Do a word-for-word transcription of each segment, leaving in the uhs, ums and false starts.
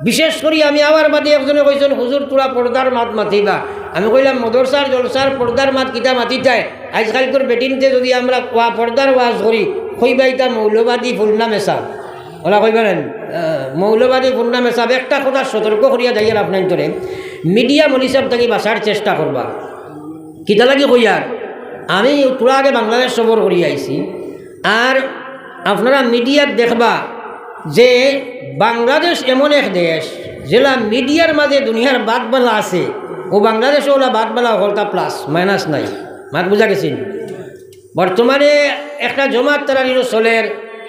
বিশেষ করি আমি আমার বাদে একজনে কইছইন, "হুজুর, থুড়া পর্দার মাত মাতিবা।" আমি কইলাম, "মদরসার জলসার পর্দার মাত কিতা মাতিতায়? আইজকাইলকুর বেটিন্তে যুদি আমরা ওয়া পর্দার ওয়াজ করি, কইবা ইতা মৌলবাদী ফুন্না মেসাব।" অলা কইবা নানি? আহ, মৌলবাদী ফুন্না মেসাব। একটা কথা সতর্ক করিয়া যাইয়ার আপনাইন্তরে, মিডিয়া মলিসাব থাকি বাঁচার চেষ্টা করবা। কিতা লাগি কইয়ার, আমি থুড়া আগে বাংলাদেশ সফর করি আইছি, আর আপনারা মিডিয়াত দেখবা যে বাংলাদেশ এমন এক দেশ, যেলা মিডিয়ার মাঝে দুনিয়ার বাদ বালা আছে, ও বাংলাদেশও ওলা বাদ বালা হকলতা plus, minus নাই। মাত বুঝা গেছে নি? বর্তমানে একটা জমাত তারার ইনো চলের,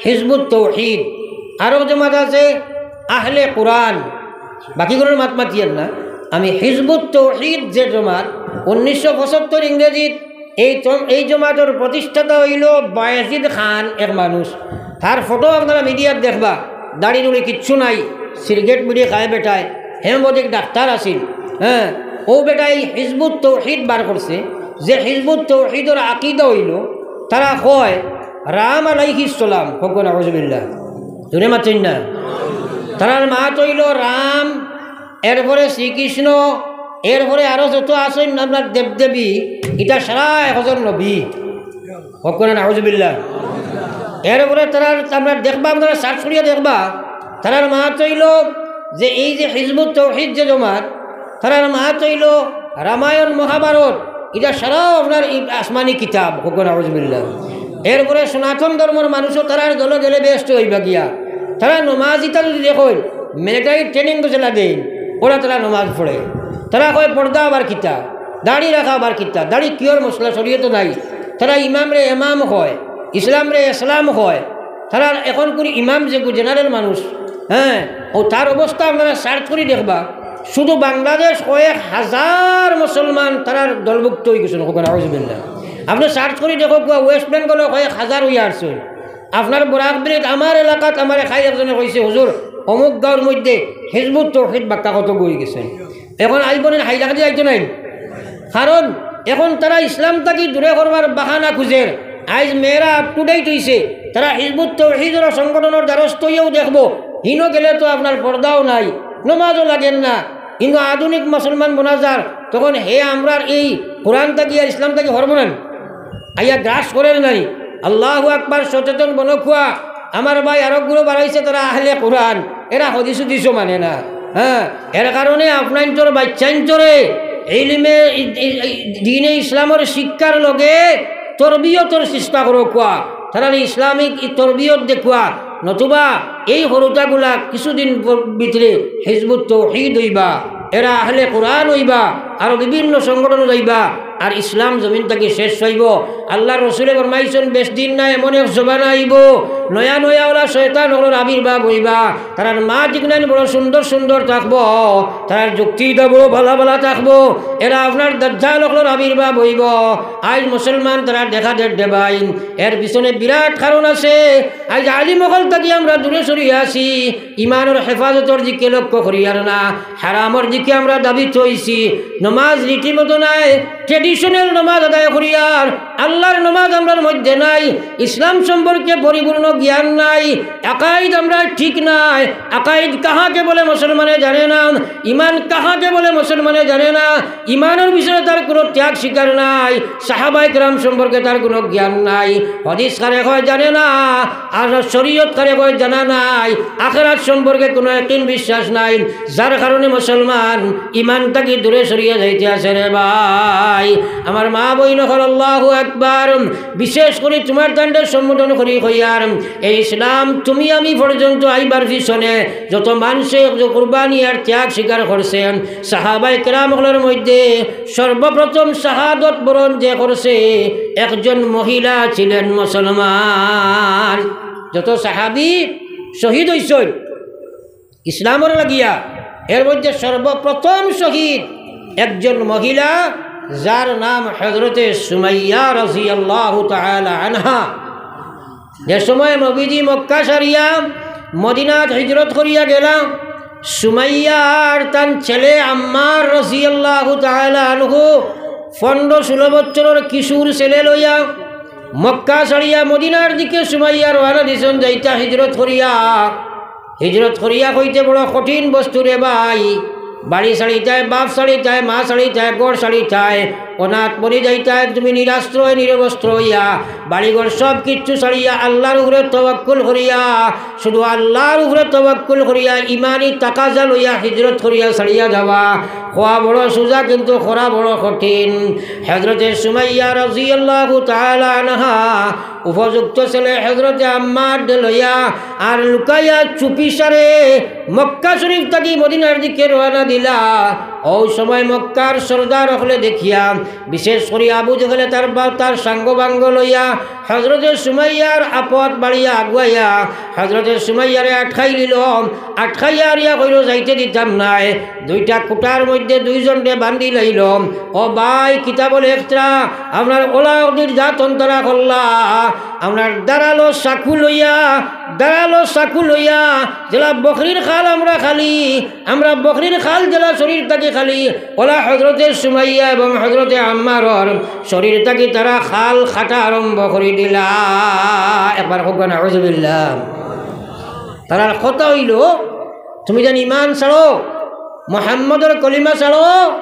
হিজবুত তৌহিদ, আরো জমাত আছে আহলে কোরআন, বাকিগুলোর মাত মাতিয়ার না। আমি হিজবুত তৌহিদ যে জমাত, উনিশশো পঁচাত্তর ইংরেজিত এই জ-, এই জমাতর প্রতিষ্ঠাতা অইলো বায়েজিদ খান এক মানুষ। তার ফটো আপনারা মিডিয়াত দেখবা, দাড়ি টুড়ি কিচ্ছু নাই, সিগারেট বিড়ি খায় বেটায়, হেমোপ্যাথিক ডাক্তার আছিল। হ্যাঁ, ও বেটায় হিজবুত তৌহিদ বার করছে, যে হিজবুত তৌহিদর আকিদা অইলো, তারা কয় রাম আলাইহিস সালাম, কউক্কা নাউজুবিল্লাহ, জোরে মাতইন না। তারার মাত অইলো রাম, এরপরে শ্রীকৃষ্ণ, এরপরে আরো যত আছইন আপনার দেবদেবী, ইতা সারা একজন নবী। কউক্কা নাউজুবিল্লাহ। এরপরে তারার, আপনারা দেখবা, আপনারা search করিয়া দেখবা, তারার মাত অইলো যে এই যে হিজবুত তৌহিদ যে জমাত, তারার মাত অইলো রামায়ণ মহাভারত, ইতা সারাও আপনার ই আসমানি কিতাব, কউক্কা নাউজুবিল্লাহ। এরপরে সনাতন ধর্মর মানুষও তারার দলে গেলে বেহেস্ত অইবা গিয়া। তারা নমাজ ইতা যুদি দেখইন, মিলিটারি ট্রেনিং তো যেলা দেইন, ওরা তারা নমাজ পড়ে। তারা কয় পর্দা আবার কিতা, দাড়ি রাখা আবার কিতা, দাড়ি কিওর মসলা, শরীয়তো নাই। তারা ইমামরে এমাম কয়, ইসলামরে ইসলাম কয়। তারা এখন কুন ইমাম যে general মানুষ, হ্যাঁ, ও তার অবস্থা আপনারা search করি দেখবা, শুধু বাংলাদেশ কয়েক হাজার মুসলমান তারার দলভুক্ত অইগেছইন, কউক্কা নাউজুবিল্লাহ। আপনে search করি দেখউক্কা, ওয়েস্ট বেঙ্গলো কয়েক হাজার অইয়া আছইন। আপনার বরাক ভ্যালিত আমার এলাকাত আমার এক ভাই একজনে কইছে, "হুজুর, অমুক গাঁওর মধ্যে হিজবুত তৌহিদ বাক্কা কতগু অইগেছইন।" এখন আইবো নি, হাইলাকান্দি আইতো নায়। কারণ এখন তারা ইসলাম থাকি দূরে করবার বাহানা খুঁজের। আইজ মেয়েরা up to date অইছে, তারা হিজবুত তৌহিদর সংগঠনর দ্বারস্থ অইয়াও দেখবো, হিনো গেলে তো আপনার পর্দাও নাই, নমাজও লাগের না, কিন্তু আধুনিক মুসলমান বনা যার, তখন হে আমরার এই কোরআন থাকি আর ইসলাম থাকি হরমোনান আইয়া গ্রাস করের নাই। আল্লাহু আকবার, সচেতন বনউক্কা। আমার ভাই আরোগুলো বাড়াইছে, তারা আহলে কোরআন, এরা হদিস উদিসও মানে না। হ্যাঁ, এর কারণে আপনাইন্তর বাইচ্চাইন্তরে ইলমে, ই-, ই-, ই-, দ্বীনে ইসলামর শিক্ষার লগে তরবিয়তর চেষ্টা করউক্কা, তারারে ইসলামিক ই তরবিয়ত দেউক্কা, নতুবা এই হুরুতাগুলা কিছুদিন পর-, ভিতরে হিজবুত তৌহিদ অইবা, এরা আহলে কোরআন অইবা, আরো বিভিন্ন সংগঠন অইবা, আর ইসলাম জমিন থাকি শেষ অইবো। আল্লাহর রসুলে ফরমাইছইন, "বেশ দিন না, এমন এক জমানা আইবো, নয়া নয়া ওলা শয়তান অকলর আবির্ভাব অইবা, তারার মাত ইকনাইন বড় সুন্দর সুন্দর থাকবো, তারার যুক্তি ইতা বড় ভালা ভালা থাকবো, এরা আপনার দাজ্জাল অকলর আবির্ভাব অইবো।" আইজ মুসলমান তারা দেখা দের দেবাইন, এর পিছনে বিরাট কারণ আছে। আইজ আলিম অকল থাকি আমরা দূরে সরিয়া আছি, ইমানর হেফাজতর দিকে লক্ষ্য করিয়ার না, হারামর দিকে আমরা ধাবিত অইছি। নমাজ রীতিমতো নাই, traditional নমাজ আদায় করিয়ার, আল্লাহর নমাজ আমরার মধ্যে নাই, ইসলাম সম্পর্কে পরিপূর্ণ জ্ঞান নাই, আকাইদ আমরার ঠিক নাই। আকাইদ কাহাকে বলে মুসলমানে জানে না, ইমান কাহাকে বলে মুসলমানে জানে না, ইমানর বিষয়ে তার কোনো ত্যাগ স্বীকার নাই, সাহাবায়ে কেরাম সম্পর্কে তার কোনো জ্ঞান নাই, হদিস কারে কয় জানে না, আর শরীয়ত কারে কয় জানা নাই, আখেরাত সম্পর্কে কোনো ইয়াকিন বিশ্বাস নাই, যার কারণে মুসলমান ইমান থাকি দূরে সরিয়া যাইতে আছে রে ভাই। আমার মা বইন অকল, আল্লাহু আকবার। বিশেষ করি তুমার তানরে সম্বোধন করি কইয়ার, এই ইসলাম তুমি আমি পর্যন্ত আইবার পিছনে যত মানষে যে কুরবানি আর ত্যাগ স্বীকার করছইন, সাহাবায়ে কেরাম অকলর মধ্যে সর্বপ্রথম শাহাদত বরণ যে করছে, একজন মহিলা ছিলেন মুসলমান। যত সাহাবী শহীদ অইছইন ইসলামর লাগিয়া, এর মধ্যে সর্বপ্রথম শহীদ একজন মহিলা, যার নাম হযরতে সুমাইয়া রাদিয়াল্লাহু তাআলা আনহা। যে সময় নবীজি মক্কা ছাড়িয়া মদিনাত হিজরত করিয়া গেলা, সুমাইয়া আর তান ছেলে আম্মার রাদিয়াল্লাহু তাআলা আনহু পনরো ষোলো বছরর কিশোর ছেলে লইয়া মক্কা ছাড়িয়া মদিনার দিকে সুমাইয়া রওয়ানা দিছইন যাইতা হিজরত করিয়া। হিজরত করিয়া কইতে বড় কঠিন বস্তু রে ভাই। বাড়ি ছাড়িতায়, বাপ ছাড়িতায়, মা ছাড়িতায়, ঘর ছাড়িতায়, অনাথ বনি যাইতায়, তুমি নিরাশ্রয় নিরবস্ত্র অইয়া, বাড়িঘর সব কিচ্ছু ছাড়িয়া, আল্লাহর উপরে তওয়াক্কুল করিয়া, শুধু আল্লাহর উপরে তওয়াক্কুল করিয়া, ইমানি তাকাজা লইয়া হিজরত করিয়া ছাড়িয়া যাওয়া। কওয়া বড় সুজা, কিন্তু করা বড় কঠিন। হযরতে সুমাইয়া রাদিয়াল্লাহু তাআলা আনহা উপযুক্ত ছেলে হযরতে আম্মাররে লইয়া আর লুকাইয়া চুপিসারে মক্কা শরীফ থাকি মদিনার দিকে রওয়ানা দিলা। অউ সময় মক্কার সর্দার অকলে দেখিয়া, বিশেষ করি আবু জেহেলে তার বা-, তার সাঙ্গ বাঙ্গ লইয়া হযরতে সুমাইয়ার আপত বাড়িয়া আগুয়াইয়া হযরতে সুমাইয়ারে আটকাই দিল। আটকাইয়া আরিয়া কইল, "যাইতে দিতাম নায়।" দুইটা খুঁটার মধ্যে দুইজনরে বান্ধি লাইল। ও ভাই, কিতাবল এক্সট্রা, আপনার ওলা নির্যাতন তারা করলা, আপনার ধারালো চাকু লইয়া, ধারালো চাকু লইয়া, যেলা বকরির খাল আমরা খালি, আমরা বকরির খাল যেলা শরীর থাকি খালি, ওলা হযরতে সুমাইয়া এবং হযরতে আম্মারর শরীর থাকি তারা খাল কাটা আরম্ভ করি দিলা। একবার কউক্কা নাউজুবিল্লাহ। তারার কথা অইল, "তুমি যেন ইমান ছাড়ো, মোহাম্মদর কলিমা ছাড়ো,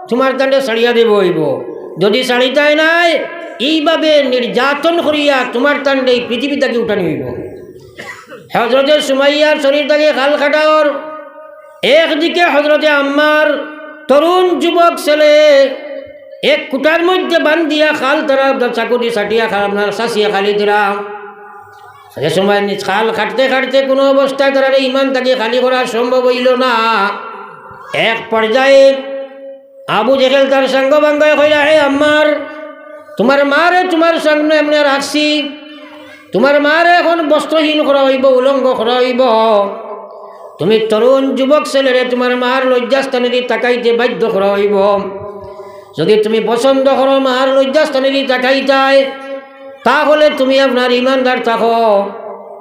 তুমার তানরে ছাড়িয়া দেওয়া অইব। যদি ছাড়িতায় নায়, এইভাবে নির্যাতন করিয়া তুমার তানরে এই পৃথিবী থাকি উঠানি অইব।" হযরতে সুমাইয়ার শরীর থাকি খাল কাটা অর, একদিকে হযরতে আম্মার তরুণ যুবক ছেলে, এক খুঁটার মধ্যে বান্ধিয়া খাল তারা চাকুদি ছাটিয়া খাল আপনার শাসিয়া খালি দিলা। যে সময় নিজ খাল কাটতে কাটতে কোনো অবস্থায় তারারে ইমান থাকি খালি করা সম্ভব অইল না। এক পর্যায়ে আবু জেহেল তার সাঙ্গ বাঙ্গয় কইলা, "হে আম্মার, তুমার মারে তুমার সামনে এমনে রাখছি, তুমার মারে এখন বস্ত্রহীন করা অইব, উলঙ্গ করা অইব। তুমি তরুণ যুবক ছেলেরে তুমার মার লজ্জাস্থানেদি তাকাইতে বাধ্য করা অইব। যদি তুমি পছন্দ করো মার লজ্জাস্থানেদি তাকাইতায়, তাহলে তুমি আপনার ইমানদার থাকো,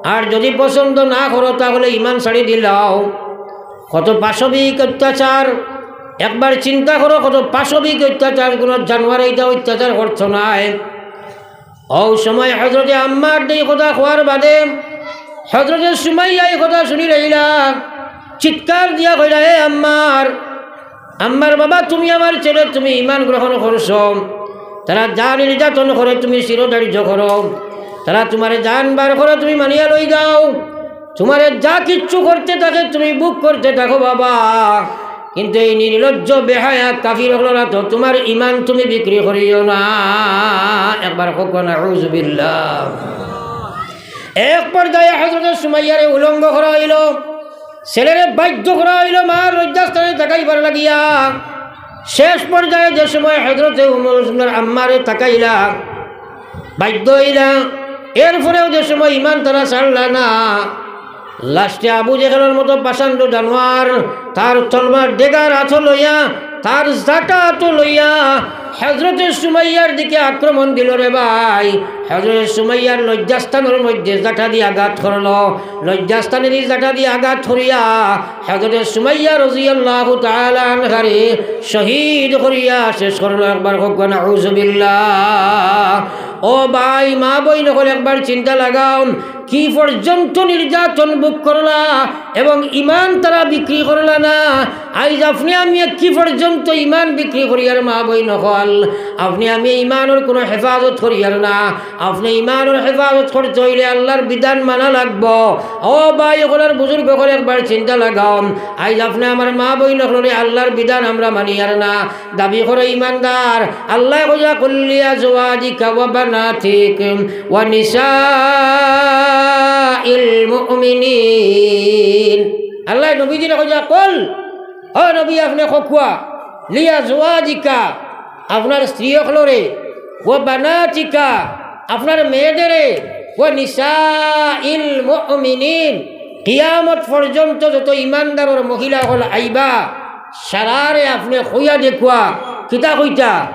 আর যদি পছন্দ না করো তাহলে ইমান ছাড়ি দিলাও।" কত পাশবিক অত্যাচার, একবার চিন্তা করো, কত পাশবিক অত্যাচার, কোনো জানোয়ারে ইতা অত্যাচার করতো নায়। অউ সময় হযরতে আম্মার এই কথা কওয়ার বাদে হযরতে সুমাইয়া এই কথা শুনি লাইলা, চিৎকার দিয়া কইলা, "হে আম্মার, আম্মার বাবা, তুমি আমার ছেলে, তুমি ইমান গ্রহণ করছো। তারা যা নির্যাতন করে তুমি চিরধার্য করো, তারা তুমারে জান বার করে তুমি মানিয়া লই যাও, তুমারে যা কিচ্ছু করতে থাকে তুমি ভোগ করতে থাকো বাবা, কিন্তু এই নির্লজ্জ বেহায়া কাফির অকলর আতো তুমার ইমান তুমি বিক্রি করিও না।" একবার কউক্কা নাউজুবিল্লাহ। এক পর্যায়ে হযরতে সুমাইয়ারে উলঙ্গ করা অইল, ছেলেরে বাধ্য করা অইল মার লজ্জাস্থানে তাকাইবার লাগিয়া। শেষ পর্যায়ে যে সময় হযরতে উম্মে কুলসুমর আম্মারে তাকাইলা, বাধ্য অইলা, এরপরেও যে সময় ইমান তারা ছাড়লা না, লাস্টে আবু জেহেলর মতো পাষণ্ড জানোয়ার তার তলবার ডেগার আতো লইয়া, তার জাটা আতো লইয়া হযরতে সুমাইয়ার দিকে আক্রমণ দিল রে ভাই। হযরতে সুমাইয়ার লজ্জাস্থানর মধ্যে জাটা দি আঘাত করলো, লজ্জাস্থানেদি জাটা দি আঘাত করিয়া হযরতে সুমাইয়া রাদিয়াল্লাহু তাআলা আনহারে শহীদ করিয়া শেষ করলো। একবার কউক্কা নাউজুবিল্লাহ। ও ভাই, মা বইন অকল, একবার চিন্তা লাগাও, কি পর্যন্ত নির্যাতন ভোগ করলা এবং ইমান তারা বিক্রি করলা না। আইজ আপনে আমি কি পর্যন্ত ইমান বিক্রি করিয়ার, মা বইন অকল? আপনে আমি ইমানর কোনো হেফাজত করিয়ার না। আপনে ইমানর হেফাজত করতে অইলে আল্লাহর বিধান মানা লাগবো। ও ভাই অকল আর বুজুর্গ অকল, একবার চিন্তা লাগাও, আইজ আপনে আমার মা বইন অকলরে আল্লাহর বিধান আমরা মানিয়ার না। দাবি করো ইমানদার। আল্লায় কইলা, "কুল লিআজওয়াজিকা ওয়া বানাতিক ওয়া নিসাইল মুমিনিন।" আল্লায় নবীজিরে কইলা, "কুল, ও নবী, আপনে কউক্কা, লিআজওয়াজিকা, আপনার স্ত্রী অকলরে, ওয়া বানাতিকা, আপনার মেয়েদেরে, ওয়া নিসাইল মুমিনিন, কিয়ামত পর্যন্ত যত ইমানদারর মহিলা অকল আইবা, সারারে আপনে কইয়া দেখুয়া।" কিতা কইতা?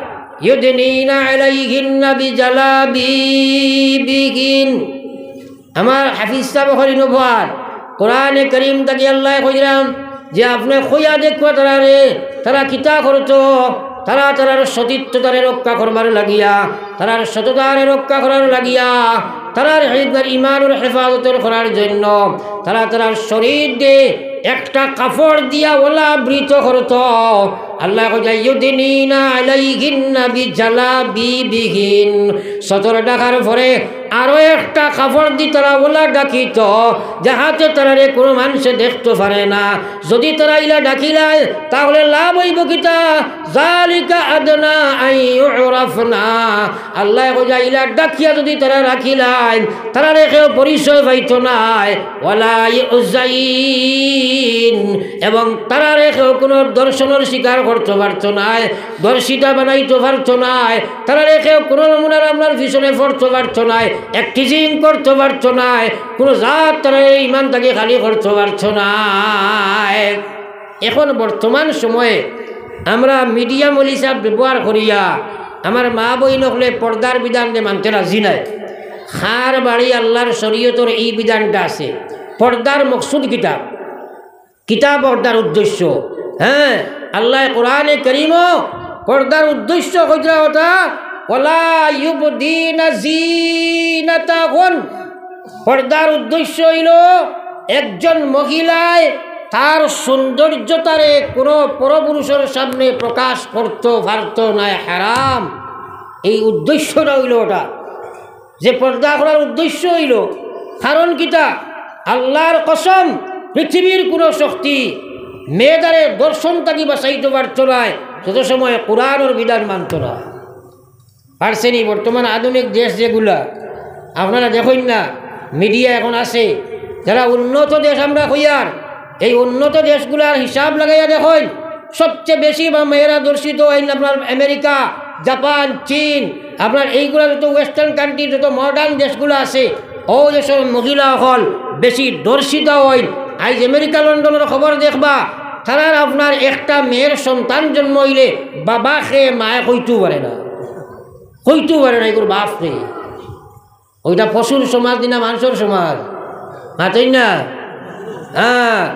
"ইউদনিনা আলাইহিন্না বিজালাবিবিহিন।" আমার হাফিজ সাব অকল ইনো বওয়ার, কোরআনে করিম থাকি আল্লায় কইরা যে আপনে কইয়া দেখুয়া তারারে, তারা কিতা করতো, তারা তারার সতীত্ব তারে রক্ষা করবার লাগিয়া, তারার সততারে রক্ষা করার লাগিয়া, তারার হে-, ইমানর হেফাজতর করার জন্য তারা তারার শরীররে একটা কাপড় দিয়া ওলা আবৃত করত। আল্লায় কইন, "ইউদিনিনা আলাইহিন্না বিজালাবিবিহিন।" সতর ঢাকার পরে আরো একটা কাপড় দি তারা ওলা ঢাকিত, যাহাতে তারারে কুনু মানষে দেখতো পারে না। যুদি তারা ইলা ঢাকিলায়, তাহলে লাভ অইবো কিতা? যালিকা আদনা আন ইউরাফনা। আল্লায় কইন, ইলা ঢাকিয়া যুদি তারা রাখিলায়, তারারে কেউ পরিচয় পাইতো নায়। ওয়ালা ইউজাইন, এবং তারারে কেউ কুনু দর্শনর শিকার করতো পারতো নায়, দর্শিতা বানাইতো পারতো নায়, তারারে কেউ কুনু নমুনার আপনার পিছনে পড়তো পারতো নায়, একটিজিং করতো পারতো নায়, কুনু জাত তারারে ইমান থাকি খালি করতো পারতো নায়। এখন বর্তমান সময়ে আমরা মিডিয়া মলিসা ব্যবহার করিয়া আমার মা বইন অকলে পর্দার বিধানরে মানতে রাজি নায়। কার বাড়ি আল্লার শরীয়তর এই বিধানটা আছে? পর্দার মকসুদ কিতা? কিতা পর্দার উদ্দেশ্য? হ্যাঁ, আল্লায় কোরআনে করিমো পর্দার উদ্দেশ্য কইরা কথা, "ওয়ালা ইউবদিনা জিনাতাহুন।" পর্দার উদ্দেশ্য অইলো একজন মহিলায় তার সৌন্দর্যতারে কুনু পরপুরুষর সামনে প্রকাশ করতো পারতো নায়, হারাম। এই উদ্দেশ্যটা অইলো ওটা। যে পর্দা করার উদ্দেশ্য অইলো, কারণ কিতা? আল্লার কসম, পৃথিবীর কুনু শক্তি মেয়েদারে দর্শন থাকি বাঁচাইতো পারতো নায়, যত সময় কোরআনর বিধান মানতো না। পারছেনি? বর্তমান আধুনিক দেশ যেগুলা, আপনারা দেখইন না, মিডিয়া এখন আছে, যারা উন্নত দেশ আমরা কইয়ার, এই উন্নত দেশগুলার হিসাব লাগাইয়া দেখইন, সবচেয়ে বেশি বা মেয়েরা ধর্ষিত অইন আপনার আমেরিকা, জাপান, চীন, আপনার এইগুলা যত ওয়েস্টার্ন কান্ট্রি, যত মডার্ন দেশগুলা আছে, অউ দেশর মহিলা অকল বেশি ধর্ষিতা অইন। আইজ আমেরিকা, লন্ডনর খবর দেখবা, তারার আপনার একটা মেয়ের সন্তান জন্ম অইলে বাবাকে মায় কইতো পারে না, কইতো পারে না, এগুর বাপরে। ওইটা পশুর সমাজ নি না মানষর সমাজ? মাতইন না? হ্যাঁ,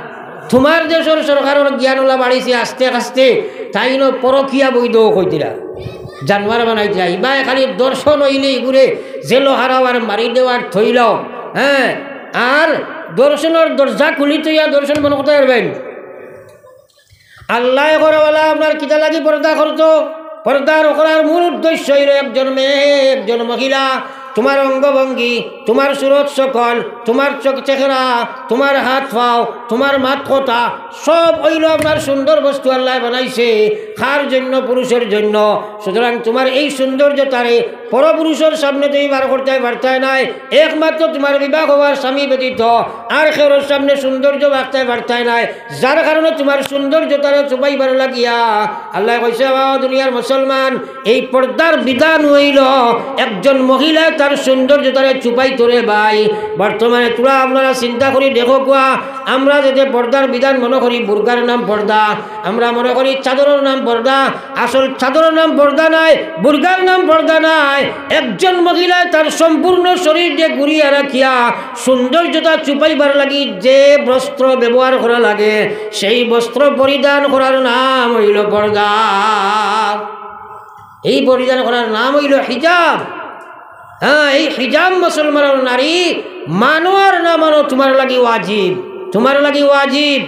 তুমার দেশর সরকারর জ্ঞান ওলা বাড়িছে আস্তে আস্তে, তাইন পরকিয়া বৈধ কইতিরা, জানোয়ার বানাইতিরা। ইবায় খালি ধর্ষণ অইলে ইগুরে জেলো হারাও আর মারি দেও আর থইলাও। হ্যাঁ, আর ধর্ষণর দরজা খুলি থইয়া ধর্ষণ বন্ধ করতা পারবা নি? আল্লায় কওরা ওলা আপনার কিতা লাগি পর্দা করতো? পর্দার করার মূল উদ্দেশ্য অইলো একজন মেয়ে, একজন মহিলা, তুমার অঙ্গভঙ্গি, তুমার সুরত সকল, তুমার চোখ চেহারা, তুমার হাত পাও, তুমার মাত কথা, সব অইলো আপনার সুন্দর বস্তু আল্লায় বানাইছে। কার জন্য? পুরুষর জন্য। সুতরাং তুমার এই সৌন্দর্যতারে পরপুরুষর সামনে তুমি বার করতায় পারতায় নায়, একমাত্র তুমার বিবাহ হওয়ার স্বামী ব্যতীত আর কেউর সামনে সৌন্দর্য রাখতায় পারতায় নায়। যার কারণে তুমার সৌন্দর্যতারে ছুপাইবার লাগিয়া আল্লায় কইছে, "ও দুনিয়ার মুসলমান, এই পর্দার বিধান অইলো একজন মহিলায় তার সৌন্দর্যতারে ছুপাইতো রে ভাই।" বর্তমানে তুরা আপনারা চিন্তা করি দেখো কুয়া, আমরা যে পর্দার বিধান মনো করি, বুরকার নাম পর্দা, আমরা মনো করি চাদরর নাম পর্দা, আসল চাদরর নাম পর্দা নায়, বুরকার নাম পর্দা নায়। একজন মহিলায় তার সম্পূর্ণ শরীর দিয়া ঘুরিয়া রাখিয়া সৌন্দর্যতা ছুপাইবার লাগি যে বস্ত্র ব্যবহার করা লাগে, সেই বস্ত্র পরিধান করার নাম অইলো পর্দা। এই পরিধান করার নাম অইলো হিজাব। হ্যাঁ, এই হিজাব মুসলমানর নারী মানো আর না মানো তুমার লাগি ওয়াজিব, তুমার লাগি ওয়াজিব।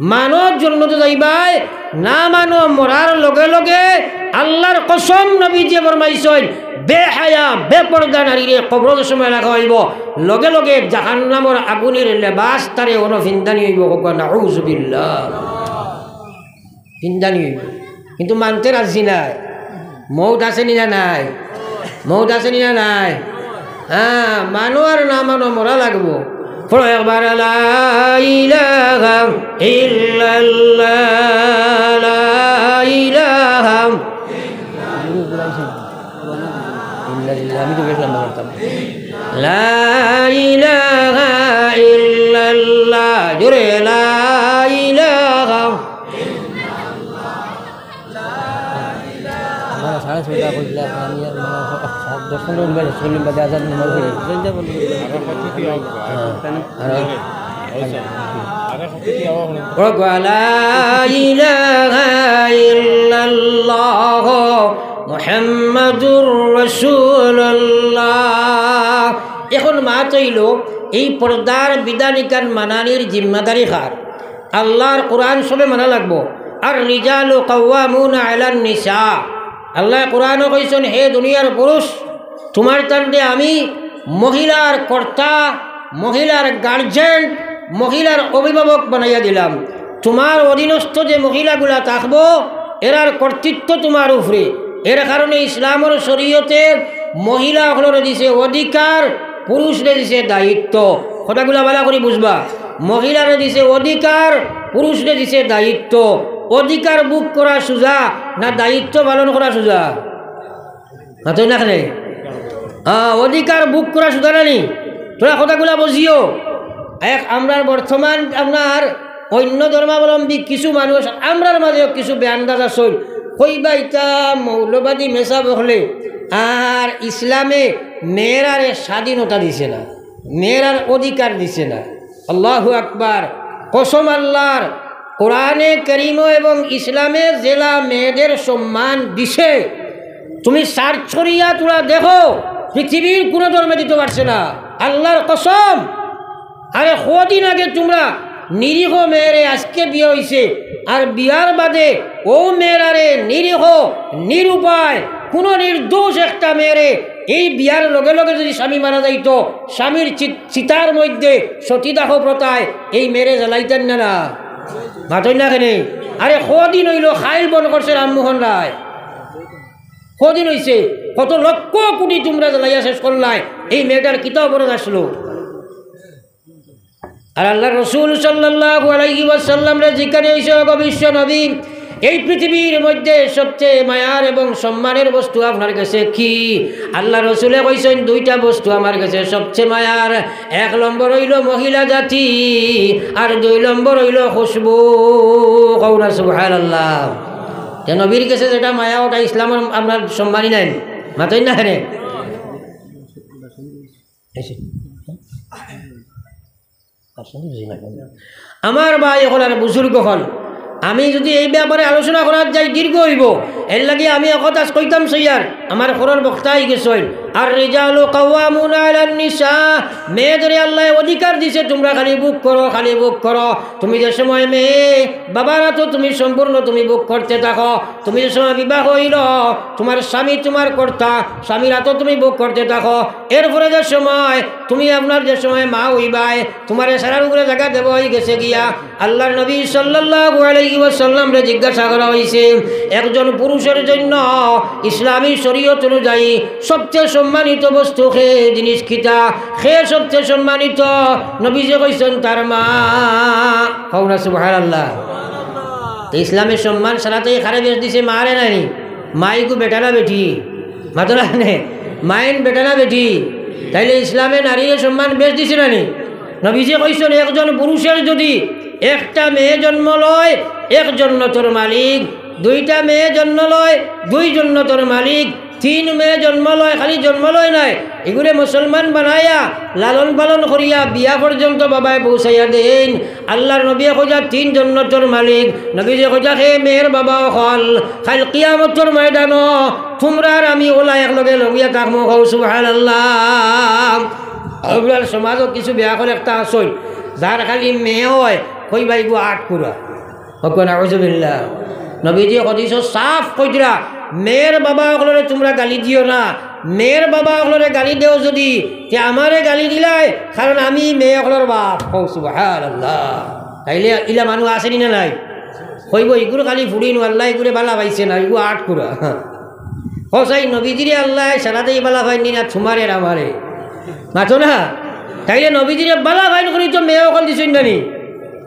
মানো জন্নতো যাইবায়, না মানো মরার লগে লগে। আল্লার কসম, নবীজিয়ে ফরমাইছইন, বেহায়া, বেপর্দা নারীরে কবরর সময় রাখা অইবো, লগে লগে জাহান্নামর আগুনের লেবাস তারে অনো ফিন্দানি অইবো। কউক্কা নাউজুবিল্লাহ। ফিন্দানি অইবো। কিন্তু মানতে রাজি নায়। মউত আছে নি না নাই? মউত আছে নি না নাই? হ্যাঁ, মানো আর না মানো, মরা লাগবো। পড়ো একবার, লা ইলাহা ইল্লাল্লাহ, লা ইলাহা ইল্লাল্লাহ। আমি তো গেছিলাম, বলতাম, লা ইলাহা ইল্লাল্লাহ, জোরে, লা ইলাহা। আমরা সাড়ে ছয়টা কইছিলাম, আমি আর মা সাত দশ পনেরো মিনিট বাদে, চল্লিশ বাদে আজান নামাজ পড়ি। হ্যাঁ, আর ওয়া লা ইলাহা ইল্লাল্লাহ মুহাম্মাদুর রাসূলুল্লাহ। অইলো, এই পর্দার বিধান ইখান মানানির জিম্মাদারি কার? আল্লাহর কোরআন সবে মানা লাগবো। আর রিজালু কাওয়ামুনা আলান নিসা। আল্লাহ কোরআনও কইছইন, হে দুনিয়ার পুরুষ, তুমার তানরে আমি মহিলার কর্তা, মহিলার গার্জেন, মহিলার অভিভাবক বানাইয়া দিলাম। তুমার অধীনস্থ যে মহিলাগুলা থাকবো, এরার কর্তৃত্ব তুমার উপরে। এর কারণে ইসলামর শরীয়তে মহিলা অকলরে দিছে অধিকার, পুরুষরে দিছে দায়িত্ব। কথাগুলা ভালা করি বুঝবা। মহিলারে দিছে অধিকার, পুরুষরে দিছে দায়িত্ব। অধিকার ভোগ করা সুজা না দায়িত্ব পালন করা সুজা? মাতইন না কেনে? আহ, অধিকার ভোগ করা সুজা না নি? তোরা কথাগুলা বুঝিও। এক, আমরার বর্তমান আপনার অন্য ধর্মাবলম্বী কিছু মানুষ, আমরার মাঝেও কিছু বেআন্দাজ আছইন, কইবা ইতা মৌলবাদী মেসাব অকলে আর ইসলামে মেয়েরারে স্বাধীনতা দিছে না, মেয়েরার অধিকার দিছে না। আল্লাহু আকবার। কসম আল্লাহর, কোরআনে করিমও এবং ইসলামে যেলা মেয়েদের সম্মান দিছে, তুমি সার্চ করিয়া তোরা দেখো, পৃথিবীর কোনো ধর্মে দিতে পারছে না। আল্লাহর কসম। আরে, কদিন আগে তুমরা নিরীহ মেয়েরে আজকে বিয়া অইছে, আর বিয়ার বাদে অউ মেয়েরারে নিরীহ, নিরুপায়, কোনো নির্দোষ একটা মেয়েরে এই বিয়ার লগে লগে যদি স্বামী মারা যাইতো, স্বামীর চিত-, চিতার মধ্যে সতীদাহ প্রথায় এই মেয়েরে জ্বালাইতেন না, না? মাতইন না কেনে? আরে, কদিন অইলো খাইল বন্ধ করছে রামমোহন রায়, কদিন অইছে? কত লক্ষ কোটি তুমরা জ্বালাইয়া শেষ করলায়, এই মেয়েটার কিতা অপরাধ আসলো? আর আল্লাহর রসুল সাল্লাল্লাহু আলাইহি ওয়াসাল্লামরে জিজ্ঞাসা অইছে, "ওগো বিশ্ব নবী, এই পৃথিবীর মধ্যে সবচেয়ে মায়ার এবং সম্মানের বস্তু আপনার গেছে কি?" আল্লাহর রসুলে কইছইন, "দুইটা বস্তু আমার গেছে সবচেয়ে মায়ার। এক নম্বর অইলো মহিলা জাতি, আর দুই নম্বর অইলো খুশবু।" কও না সুবহানাল্লাহ। তে নবীর গেছে যেটা মায়া, ওটা ইসলামর আপনার সম্মানই নাই। মাতইন না কেনে? আমার ভাই অকল আর বুজুর্গ অকল, আমি যদি এই ব্যাপারে আলোচনা করার যাই, দীর্ঘ অইবো। এর লাগি আমি একথা কইতাম চাইয়ার, আমার ঘরর বক্তা আইগেছইন। আর রিজালু কাওয়ামুনা আলান নিসা, মেয়েদেরে আল্লায় অধিকার দিছে, তুমরা খালি ভোগ করো, খালি ভোগ করো। তুমি যে সময় মেয়ে, বাবার আতো তুমি সম্পূর্ণ তুমি ভোগ করতে থাকো। তুমি যে সময় বিবাহ অইলো, তুমার স্বামী তুমার কর্তা, স্বামীর আতো তুমি ভোগ করতে থাকো। এরপরে যে সময় তুমি আপনার যে সময় মা অইবায়, তুমারে সারার উপরে জাগা দেওয়া অইগেছে গিয়া। আল্লাহর নবী সাল্লাল্লাহু আলাইহি ওয়াসাল্লামরে জিজ্ঞাসা করা অইছে, একজন পুরুষর জন্য ইসলামী শরীয়ত অনুযায়ী সবচেয়ে সম্মানিত বস্তু কে জিনিস কিতা? কে সবচেয়ে সম্মানিত? নবীজি কইছইন, "তার মা।" কও না সুবহানাল্লাহ। তে ইসলামে সম্মান সারাতে কারে বেশ দিছে? মারে নানি? মা ইগু বেটা না বেটি? মাতো না নে? মাইন বেটা না বেটি? তাইলে ইসলামে নারীরে সম্মান বেশ দিছে নানি? নবীজি কইছইন, একজন পুরুষর যদি একটা মেয়ে জন্ম লয়, এক জন্নতর মালিক, দুইটা মেয়ে জন্ম লয়, দুই জন্নতর মালিক, তিন মেয়ে জন্ম লয়, খালি জন্ম লয় নায়, ইগুরে মুসলমান বানাইয়া লালন পালন করিয়া বিয়া পর্যন্ত বাবায় পৌঁছাইয়া দেইন। আল্লাহর নবীয়ে কইরা তিন জন্নতর মালিক, নবীজি কইরা, "হে মেয়ের বাবা অকল, কাইল কিয়ামতর ময়দানো তুমরা আর আমি অউলা একলগে লড়িয়া থাকমু।" কও সুবহানাল্লাহ। আমরার সমাজো কিছু বেআক্কল একটা আছইন, যার খালি মেয়ে অয়, কইবা ইগু আট কুরা। কও নাউজুবিল্লাহ। নবীজি হাদিসো সাফ কইরা, মেয়ের বাবা অকলরে তুমরা গালি দিও না। মেয়ের বাবা অকলরে গালি দেও যদি, তে আমারে গালি দিলায়, কারণ আমি মেয়ে অকলর বাপ। কও সুবহানাল্লাহ। তাইলে ইলা মানুষ আছেনি না নাই? কইবো, "ইগুর খালি ফুড়িন, আল্লায় ইগুরে বালা পাইছে না, ইগু আট কুরা।" কও চাই, নবীজিরে আল্লায় সারাতেই বালা পাইননি না, তুমারে আর আমারে? মাতো না? তাইলে নবীজিরে বালা পাইন করি তো মেয়ে অকল দিছইন না নি?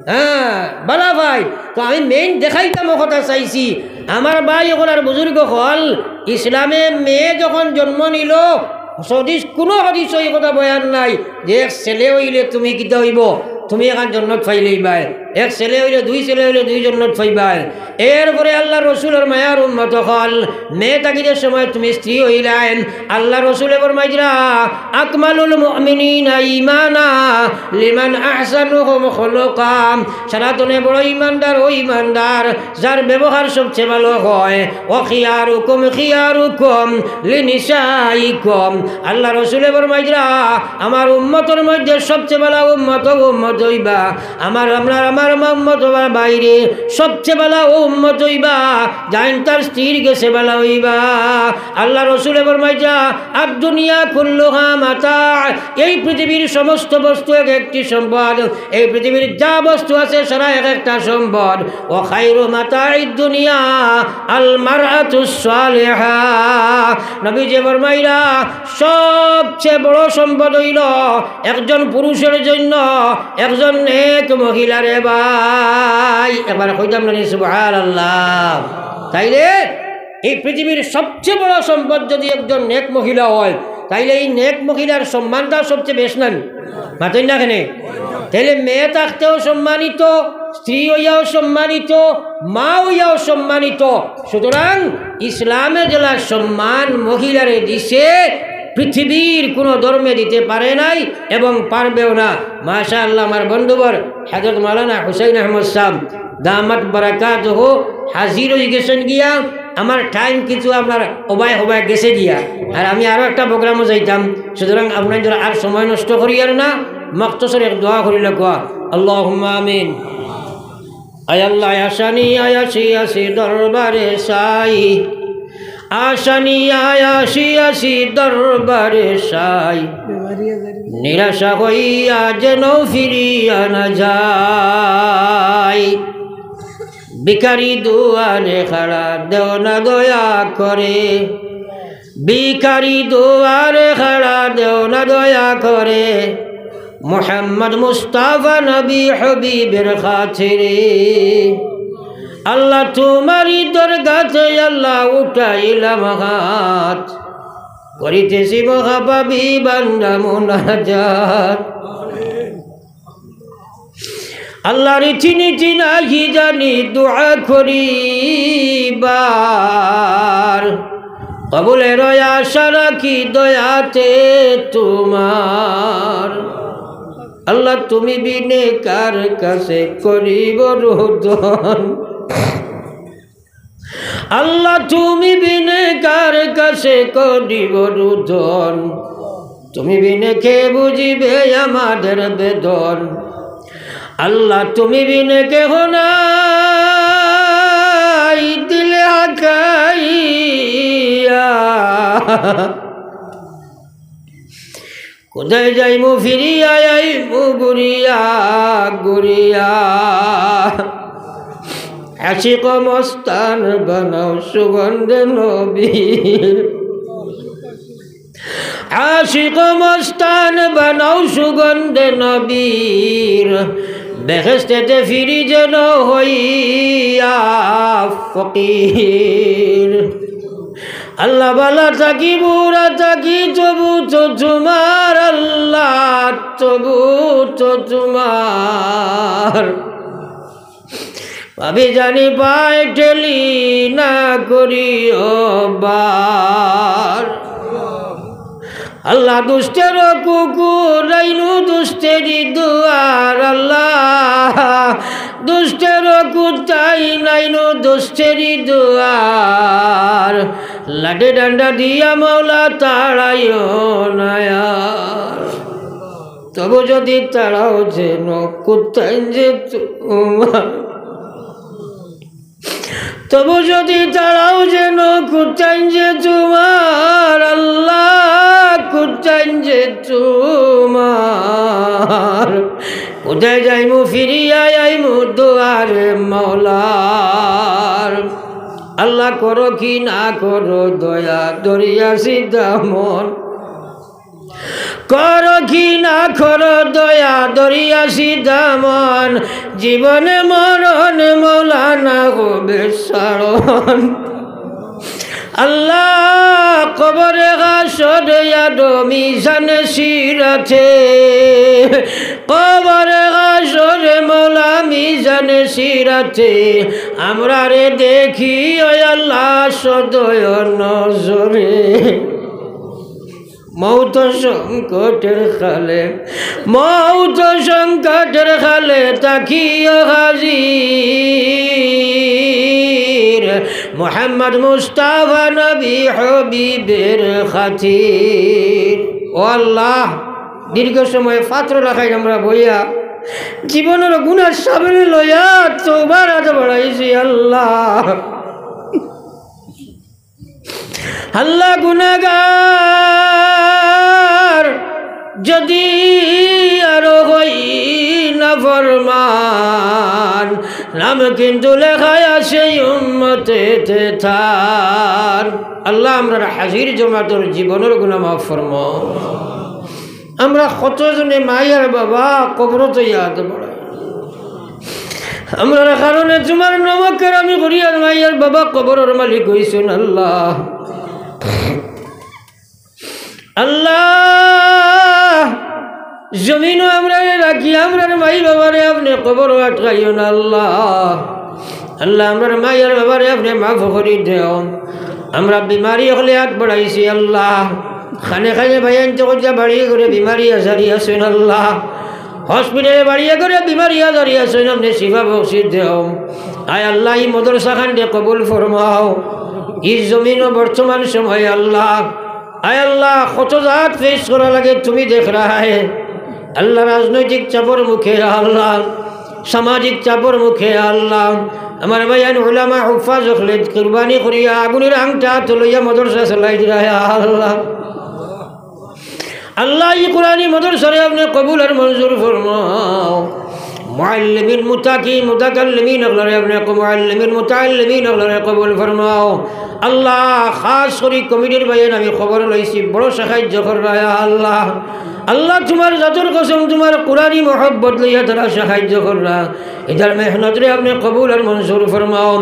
হ্যাঁ, বালা পাইন। তো আমি মেইন দেখাইতাম অউ কথা চাইছি। আমার ভাই অকল আর বুজুর্গ অকল, ইসলামে মেয়ে যখন জন্ম নিলো, হাদিস, কুনু হাদিসো ই কথা বয়ান নাই যে এক ছেলে অইলে তুমি কিতা অইবো? তুমি এখান জন্নত পাইলেই বায়। এক ছেলে অইলে দুই, ছেলে অইলে দুই জন্নত পাইবায়। এরপরে আল্লার রসুলর মায়ার উম্মত অকল, মেয়ে থাকিতে সময় তুমি স্ত্রী অইলাইন। আল্লার রসুলে ফরমাইরা, "আকমালুল মুমিনিনা ঈমানা লিমান আহসানুহুম খুলুকা।" সারা তনে বড় ইমানদার অউ ইমানদার, যার ব্যবহার সবচেয়ে ভালো হয়। "ওয়া খিয়ারুকুম খিয়ারুকুম লিনিসাইকুম।" আল্লার রসুলে ফরমাইরা, আমার উম্মতর মধ্যে সবচেয়ে ভালা উম্মত অউ উম্মত অইবা। আমার, আপনার, আমার উম্মত অইবা বাইরে সবচেয়ে ভালা অউ উম্মত অইবা, যাইন তার স্ত্রীর গেছে ভালা অইবা। আল্লার রসুলে ফরমাইরা, "আদ দুনিয়া কুল্লুহা মাতা।" এই পৃথিবীর সমস্ত বস্তু এক একটি সম্পদ। এই পৃথিবীর যা বস্তু আছে, সারা এক একটা সম্পদ। "ওয়া খায়রু মাতাইদ দুনিয়া আল মারআতুস সালিহা।" নবীজি ফরমাইরা, সবচেয়ে বড় সম্পদ অইলো একজন পুরুষের জন্য একজন নেক মহিলা রে ভাই। একবার কইতাম না নি সুবহানাল্লাহ? তাইলে এই পৃথিবীর সবচেয়ে বড় সম্পদ যদি একজন নেক মহিলা হয়, তাইলে এই নেক মহিলার সম্মানটাও সবচেয়ে বেশ না নি? মাতইন না কেনে? তাইলে মেয়ে থাকতেও সম্মানিত, স্ত্রী অইয়াও সম্মানিত, মা অইয়াও সম্মানিত। সুতরাং ইসলামে যেলা সম্মান মহিলারে দিছে, পৃথিবীর কোনো ধর্মে দিতে পারে নাই এবং পারবেও না। মাশাআল্লাহ, আমার বন্ধুবর হযরত মাওলানা হুসাইন আহমদ সাহেব দামাত বারাকাতুহু হাজির অই গেছইন গিয়া। আমার টাইম কিছু আপনার ওবায় হবায় গেছে গিয়া, আর আমি আরো একটা প্রোগ্রামও যাইতাম। সুতরাং আপনাইনতর আর সময় নষ্ট করিয়ার না, মখতসর এক দোয়া করিলা কওয়া, আল্লাহুম্মা আমিন। আয় আল্লাহ, আশানি আয়াসি আসি দরবারে সাই, আশানি আয়াসি আসি দরবারে সাই, নিরাশা হইয়া যেন ফিরিয়া না যাই। ভিখারি দুয়ারে খাড়া, দেও না দয়া করে। ভিখারি দুয়ারে খাড়া, দেও না দয়া করে। মোহাম্মদ মুস্তাফা নবী হাবিবের খাতিরে। আল্লাহ তুমারি দরগাতে আল্লাহ উঠাইলাম হাত। করিতেছি মহাপাপী বান্দা মুনাজাত। আল্লাহ রীতিনীতি নাহি জানি দোয়া করিবার, কবুলের আশা রাখি দয়াতে তুমার। আল্লাহ তুমি বিনে কার কাছে করিব রুদন, আল্লাহ তুমি বিনে কার কাছে করিব রুদন, তুমি বিনে কে বুঝিবে আমাদের বেদন। আল্লাহ তুমি বিনে কেহ নাই দিলে হাকাইয়া। কোথায় যাইমু ফিরিয়া আইমু ঘুরিয়া ঘুরিয়া। আশিক মস্তান বানাও সুগন্ধে নবীর। আশিক মস্তান বানাও সুগন্ধে নবীর। বেহেশতেতে ফিরি যেন হইয়া ফকির। আল্লাহ বালা থাকি বুড়া থাকি তবু তো তুমার আল্লাহ, তবু তো তুমার। পাপী জানি পায় ঠেলি না করিও বার। আল্লাহ দুষ্টের কুকুর নাইনু দুষ্টেরই দুয়ার, আল্লাহ দুষ্টের কুত্তাই নাইনু দুষ্টেরই দুয়ার। লাঠি ডান্ডা দিয়া মাওলা তাড়াইও না আর। তবু যদি তাড়াও যেন কুত্তাইন যে তুমার, তবু যদি তাড়াও যেন কুত্তাইন যে তুমার, আল্লাহ কুত্তাইন যে তুমার। কোথায় যাইমু ফিরিয়া আইমু দুয়ারে মাওলার। আল্লাহ করো কি না করো দয়া দরিয়া সিধা মন। করো কি না করো দয়া দরিয়া সিধা মন, জীবনে মরণে মাওলানা হবে সারণ। আল্লাহ কবরে হাশরে আরো মিজানে সিরাতে, কবরে হাশরে মওলা মিজানে সিরাতে, আমরারে দেখিও আল্লাহ সদয় নজরে। মৌত সংকটের কালে, মৌত সংকটের কালে থাকিও হাজির, মোহাম্মদ মুস্তাফা নবী হাবিবের খাতির। ও আল্লাহ, দীর্ঘ সময় পাত্র রাখাই আমরা বইয়া, জীবনের গুনার সামনে লইয়া তওবার হাত বাড়াইছি আল্লাহ। আল্লাহ গুনাগার যদি আরো হই না ফরমান, নাম কিন্তু লেখায় আছে উম্মতে তে তার। আল্লাহ, আমরার হাজির জমাতর জীবনের গুনাহ মাফ ফরমাও। আমরা কতজনে মাই আর বাবা কবরো তো ইয়াদ পড়ে। আমরার কারণে তোমার নমক আমি করি আর মাই আর বাবা কবরর মালিক হইছইন আল্লাহ। আল্লাহ, জমিনো আমরারে রাখি, আমরার মাই বাবারে আপনে কবরো আটকাইও না আল্লাহ। আল্লাহ, আমরার মাই আর বাবারে আপনে মাফ করি দেও। আমরা বিমারি অকলে আত বাড়াইছি আল্লাহ। খানে খানে ভাইয়াইন্তে কইয়া বাড়ি করে বিমারি আজারি আছইন আল্লাহ। হসপিটালে বাড়ি করে বিমারি আজারি আছইন, আপনে শিফা বখশি দেও। আয় আল্লাহ, ই মাদ্রাসা খানরে কবুল ফরমাও। ই জমিনো বর্তমান সময়ে আল্লাহ, আয় আল্লাহ, কত জাত ফেস করা লাগে তুমি দেখরায়। আল্লাহ, রাজনৈতিক চাপর মুখে আল্লাহ, সামাজিক চাপর মুখে আল্লাহ, আমার ভাইয়াইন উলামা হুফাজ অকলে কুরবানি করিয়া আগুনের আংটা তো লইয়া মাদ্রাসা চালাই দিরা আল্লাহ। আল্লাহ, ই কুরআনি মাদ্রাসারে আপনে কবুল আর মঞ্জুর ফরমাও। মুআল্লিমিন, মুতাকি, মুতাকাল্লিমিন অকলরে আপনে ক-, মুআল্লিমিন, মুতাআল্লিমিন অকলরে কবুল ফরমাও। আল্লাহ, খাস করি কমিটির ভাইয়াইন আমি খবর লইছি, বড় সাহায্য কররা ইয়া আল্লাহ। আল্লাহ, তোমার জাতর কসম, তোমার কুরআনি মহব্বত লইয়া তারা সাহায্য কররা। ইতার মেহনতরে আপনে কবুল আর মঞ্জুর ফরমাও।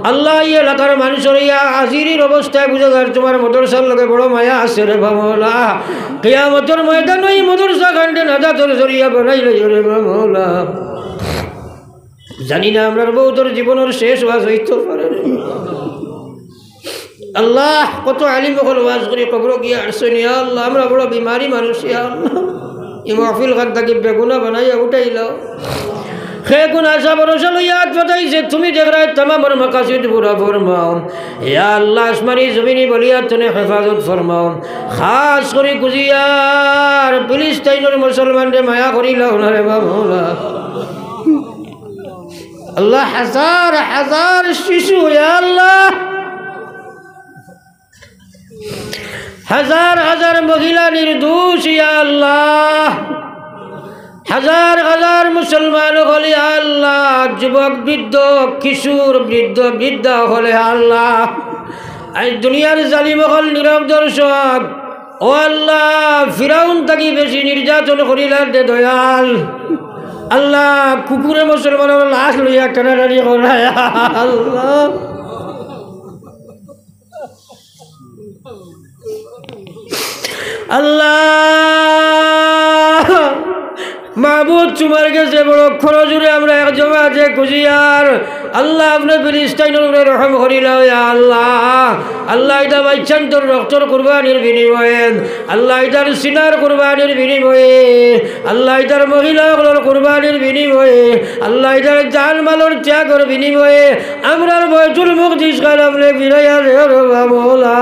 আল্লাহ, ই এলাকার মানুষর ইয়া হাজিরির অবস্থায় বুঝা যার তোমার মাদ্রাসার লগে বড় মায়া আছে রে বা মওলা। কিয়ামতর ময়দানো ই মাদ্রাসা খানরে নাজাতর জরিয়া বানাই লইও রে বা মওলা। জানি না আমরার বউতর জীবনর শেষ ওয়াজ হইতো পারে রে। আল্লাহ, কত আলিম অকল ওয়াজ করি কবরো গিয়া হারছইন, ইয়া আল্লাহ, আমরা বড় বিমারি মানুষ, ইয়া আল্লাহ। ই মাহফিল খান থাকি বেগুনা বানাইয়া উঠাইলাও। হে কোন আশা ভরসা লইয়া আত পাতাইছে, তুমি দেখরায় তামামর মাকাসিদ পুরা ফরমাও। ইয়া আল্লাহ, আসমানি জমিনি বলিয়া তুমি হেফাজত ফরমাও। খাস করি কুজিয়ার ফিলিস্তাইনর মুসলমানরে মায়া করিলাও না রে বা মওলা। আল্লাহ, হাজার হাজার শিশু, ইয়া আল্লাহ, হাজার হাজার মহিলা নির্দোষ, ইয়া আল্লাহ। হাজার হাজার মুসলমান অকল, ইয়া আল্লাহ, যুবক, বৃদ্ধ, কিশোর, বৃদ্ধ, বৃদ্ধা অকল, ইয়া আল্লাহ। আজ দুনিয়ার জালিম অকল নীরব দর্শক। ও আল্লাহ, ফিরাউন থাকি বেশি নির্যাতন করিলার দে দয়াল। আল্লাহ, কুকুরে মুসলমানর লাশ লইয়া টানাটানি করায়, ইয়া আল্লাহ। আল্লাহ, মাবুদ, তোমার গেছে বড় করজোড়ে আমরা এক জমাতে কুজিয়ার। আল্লাহ, আপনে ফিলিস্তাইনর উপরে রহম করিলাও, ইয়া আল্লাহ। আল্লাহ, ইতা বাইচ্চাইন্তর রক্তর কুরবানির বিনিময়ে, আল্লাহ, ইতার সিনার কুরবানির বিনিময়ে, আল্লাহ, ইতার মহিলা অকলর কুরবানির বিনিময়ে, আল্লাহ, ইতার জান মালর ত্যাগর বিনিময়ে, আমরার বাইতুল মুকাদ্দাস খান আপনে ফিরাইয়া দেও রে বা মওলা।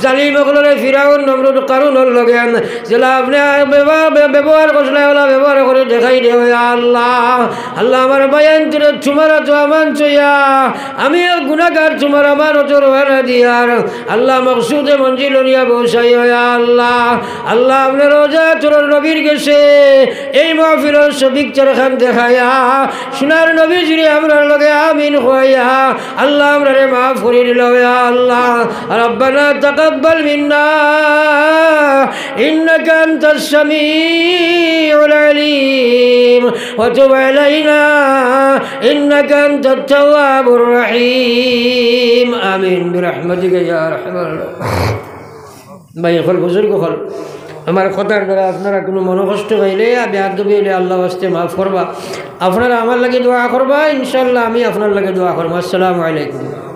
জালিম অকলরে ফিরাউন, নমরুদ, কারুনর লগে যেলা আপনে ব্যবহার, ব্যবহার করছলা, ওলা ব্যবহার করি দেখাই দেও, ইয়া আল্লাহ। আল্লাহ, আমার ভাইয়াইন্তরে তোমার আতো আমানত থইয়া, আমি এক গুনাগার তোমার আমানতো রওয়ানা দিয়ার। আল্লাহ, মকসুদে মঞ্জিল নিয়া পৌঁছাইও, ইয়া আল্লাহ। আল্লাহ, আপনার রওজা তোর নবীর গেছে এই মাহফিলর সবিকচার খান দেখাইয়া সোনার নবীজিরে আমরার লগে আমিন কইয়া আল্লাহ, আমরারে মাফ করি দিলাও, ইয়া আল্লাহ। ربنا تقبل منا إنك أنت السميع العليم وتب علينا إنك أنت التواب الرحيم. آمين برحمتك يا أرحم الراحمين. ভাই অকল, বুজুর্গ অকল, আমার কথার দ্বারা আপনারা কুনু মনোকষ্ট পাইলে, বেয়াদবি অইলে আল্লার ওয়াস্তে মাফ করবা। আপনারা আমার লাগি দোয়া করবা, ইনশাআল্লাহ আমি আপনার লাগি দোয়া করমু। আসসালামু আলাইকুম।